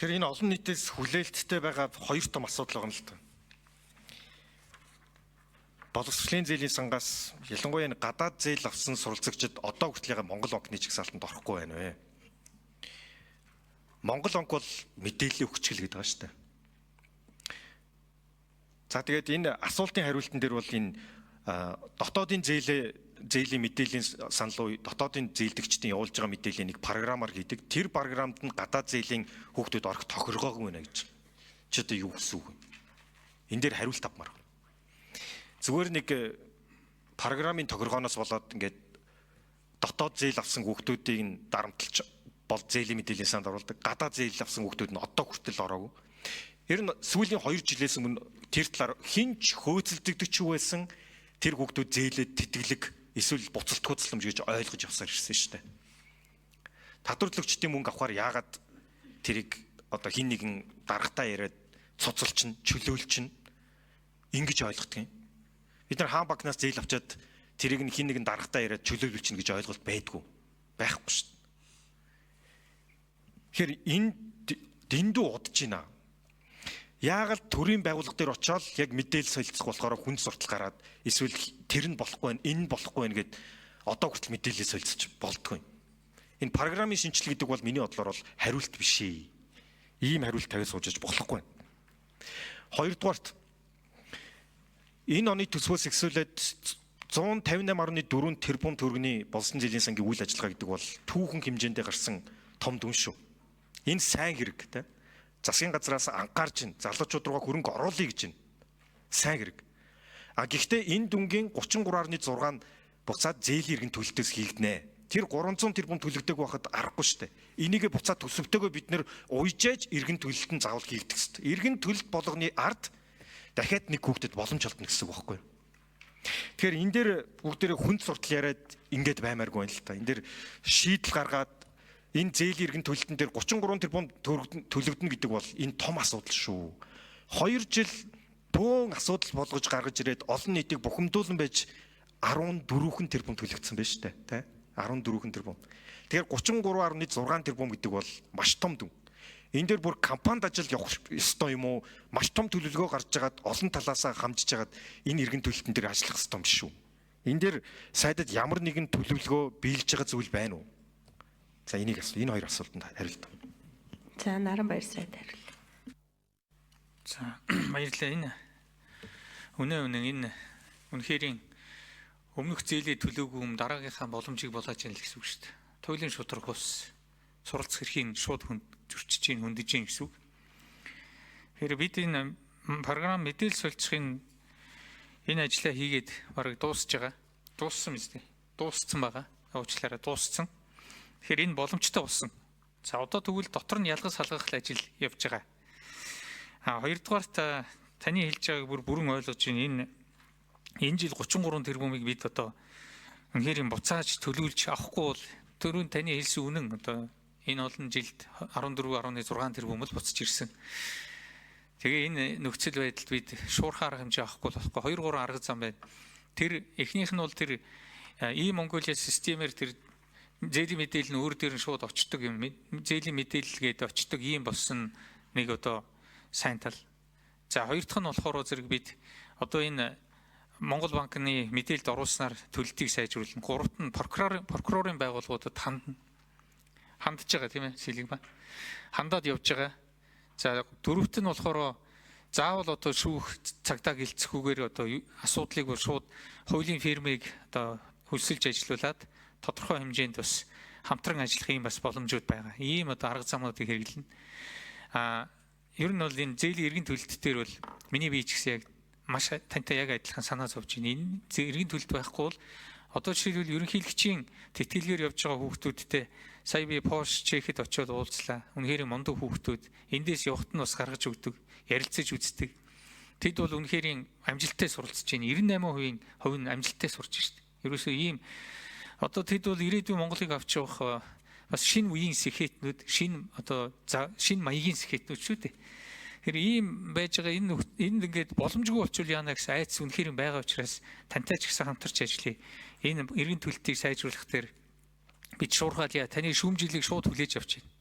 Тэр энэ олон нийтээс хүлээлттэй байгаа хоёр том асуудал байгаа юм л та. Боловсролын зээлийн сангаас ялангуяа энэ гадаад зээл авсан суралцагчид одоо хүртэл яга Монгол банкны жагсаалтанд орохгүй байна вэ? Монгол банк бол мэдээллийн өгчгөл гэдэг байгаа шүү дээ. За, тэгээд энэ асуултын хариултан дээр бол энэ дотоодын зээлийн мэдээллийн сан руу дотоодын зээлдэгчдийн явуулж байгаа мэдээллийн нэг програмаар хийдэг. Тэр програмд нь гадаад зээлийн хүүхдүүд орох тохиргоогүй байна гэж. Чи одоо юу гэсэн үг вэ? Энэ дээр хариулт авмаар байна. Зүгээр нэг програмын тохиргооноос болоод ингээд дотоод зээл авсан хүүхдүүдийг нь дарамтлж бол зээлийн мэдээллийн санд оруулдаг. Гадаад зээл авсан хүүхдүүд нь одоо хүртэл ороогүй. Ер нь сүүлийн 2 жилээс өмнө тэр талаар хэн ч хөөцөлдөгдөж байсан, тэр хүүхдүүд зээлээд тэтгэлэг эсвэл буцалтгүй тусламж гэж ойлгож явсаар ирсэн шүү дээ. Татварлагчдын мөнгө авахар яагаад тэрийг одоо хин нэгэн даргатай яриад цуцалчин, чөлөөлчин ингэж ойлгодог юм? Бид нар хаан банкнаас зээл авчаад тэрийг нь хин нэгэн даргатай яриад чөлөөлүүлчин гэж ойлголт байдгүй. Байхгүй шүү дээ. Тэгэхээр энэ дэндүү удаж байна. Яагаад төрийн байгууллага дээр очиод яг мэдээлэл солилцох болохоор хүн суртал гараад эсвэл тэр нь болохгүй байна, энэ нь болохгүй байна гэд одоо хүртэл мэдээлэл солилцож болдгүй. Энэ програмын шинжилгээ гэдэг бол миний бодлоор бол хариулт биш ээ. Ийм хариулт тавиад сууж болохгүй. Хоёрдугаарт, энэ оны төсвөөс эхлүүлээд 158.4 тэрбум төгрөгийн болсон зээлийн сангийн үйл ажиллагаа гэдэг бол түүхэн хэмжээндээ гарсан том дүн шүү. Энэ сайн хэрэг, те. Засгийн газраас анхаарч ин залуучууд руугаа хөрөнгө оруулъя гэж байна. Сайн хэрэг. А гэхдээ энэ дүнгийн 33.6 нь буцаад зээлийн иргэн төлөлтөөс хийгднэ. Тэр 300 тэрбум төлөгдөг байхад аргагүй шүү дээ. Энийгээ буцаад төсөвтэйгөө бид нэр уйжээж иргэн төлөлт нь заавал хийгдэх ёстой. Иргэн төлөлт болгоны ард дахиад нэг хүүхдэд боломж олдно гэсэн үг байхгүй юу? Тэгэхээр энэ дээр бүгдээрээ хүнд суртал яриад ингээд баймааргүй байна л та. Энэ дээр шийдэл гаргаад энэ зээлийн иргэн төлөлтөн дээр 33 тэрбум төлөгдөнө гэдэг бол энэ том асуудал шүү. 2 жил бөөн асуудал болгож гаргаж ирээд олон нийтийг бухимдуулан байж 14 тэрбум төлөгдсөн байж шүү дээ, тэ? 14 тэрбум. Тэгэхээр 33.6 тэрбум гэдэг бол маш том дүн. Энэ дээр бүр компанид ажил явах ёстой юм уу? Маш том төлөвлөгөө гарч жагаад олон талаасаа хамжиж жагаад энэ иргэн төлөлтөн дээр ажиллах ёстой юм шүү. Энэ дээр сайдад ямар нэгэн төлөвлөгөө биелж байгаа зүйл байна уу? За, энийг асуу. Энэ хоёр асуултанд хариулт. За, Наранбаяр сайд хариулт. За, баярлалаа. Энэ үнэ үнэн, энэ үнэхэрийн өмнөх зээлээ төлөөгүй юм дараагийнхаа боломжийг булааж яана л гэсэн үг шүү дээ. Туйлын шударга ус суралцах эрхийг шууд хүн зөрчиж чинь, хөндөж чинь гэсэн үг. Тэгэхээр бид энэ програм мэдээлэл солилцохын энэ ажлаа хийгээд бараг дуусж байгаа. Дууссан биз дээ. Дууссан байгаа. Уучлаарай, дууссан. Тэгэхээр энэ боломжтой болсон. За, одоо тэгвэл дотор нь ялгаж салгах ажил явж байгаа. А хоёрдугаарт, таны хэлж байгааг бүр бүрэн ойлгож байна. Энэ жил 33 тэрбумыг бид одоо үнэхээр юм буцааж төлөвлөж авахгүй бол түрүүн таны хэлсэн үнэн, одоо энэ олон жилд 14.6 тэрбум л буцаж ирсэн. Тэгээ энэ нөхцөл байдалд бид шуурхай арга хэмжээ авахгүй болохгүй. 2 3 арга зам байна. Тэр эхнийх нь бол тэр E-Mongolia системээр тэр зээлийн мэдээлэл нь өөр дээр нь шууд очдог юм. Зээлийн мэдээлэл гээд очдог ийм болсон нэг одоо сайн тал. За, хоёр дахь нь болохоор зэрэг бид одоо энэ Монгол банкны мэдээлэлд оруулснаар төлөлтийг сайжруулна. Гуравт нь прокурорын байгууллагуудад хандна. Хандж байгаа, тийм ээ, сэлэг ба. Хандаад явж байгаа. За, дөрөвт нь болохоор заавал одоо шүүх цагдаа гэлцэхүүгээр одоо асуудлыг бүр шууд хуулийн фирмыг одоо хөлсөлж ажилуулад тодорхой хэмжээнд бас хамтран ажиллах юм бас боломжууд байгаа. Ийм одоо арга замнуудыг хэрэглэнэ. А ер нь бол энэ зээлийн эргэн төлөлт дээр бол миний бие ч гэсэн яг маш тантай яг адилхан санаа зовж байна. Энэ эргэн төлөлт байхгүй бол одоо жишээлбэл ерөнхийлөгчийн тэтгэлгээр явж байгаа хүүхдүүдтэй сая би Пош, Чехэд очиод уулзлаа. Үнэхээр мундаг хүүхдүүд, эндээс явахт нь бас гаргаж өгдөг, ярилцаж үздэг. Тэд бол үнэхээр амжилттай суралцж байна. 98% хувь нь амжилттай сурч шít. Ерөөсөө ийм одоо тэд бол ирээдүйн Монголыг авч явах бас шинэ үеийн сэхэтнүүд, шинэ одоо шинэ маягийн сэхэтнүүд шүү дээ. Тэгэхээр ийм байж байгаа энэ ингээд боломжгүй болчвол яана гэсэн айц үнэхээр байгаа учраас тантай ч гэсэн хамтарч ажиллая. Энэ эргэн төлөлтийг сайжруулах дээр бид шуурхаалъя. Таны шүүмжлэлийг шууд хүлээж авч байна.